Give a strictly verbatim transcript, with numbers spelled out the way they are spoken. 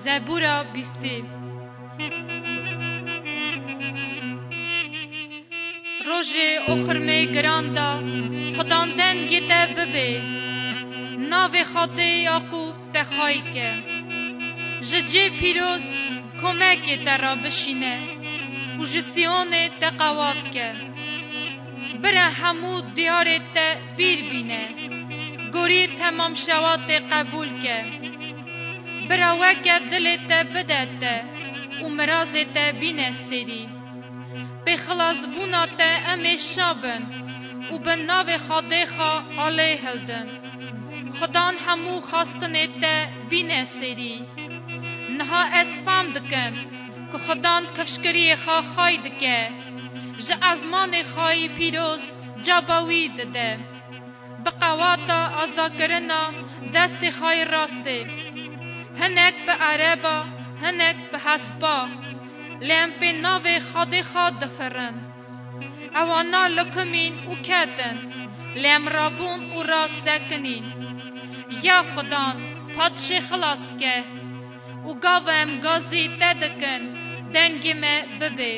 Zebûra bîstî. Rojê oxirmê giran da, Xudan dengê te bibê. Navê Xwedê Yaqûb te xayî ke. Ji cê pîroz komekê te re bişîne û ji Siyonê te qewat ke. Bira hemû diyarê te bîr bîne. Gorî temam şewatê qebûl ke. Bira weke dilê te bide te û mirazê te bîne sêrî. Pê xilasbûna te em ê şa bin û bi navê Xwedê xwe alê hildin. Xudan hemû xastinê te bîne sêrî. Niha ez fam dikim ku Xudan kifşkiriyê xwe xay dike. Ji ezmanê xayî pîroz caba wî dide. Bi qewata azakirina destê xayî rastê. Hinek bi ereba, hinek bi hespa. Lê em pê navê Xwedê xwe difirin. Ewana likumîn û ketin. Lê em rabûn û rast sekinîn. Ya Xudan, padşê xilas ke. Û gava em gazî te dikin, dengê me bibê.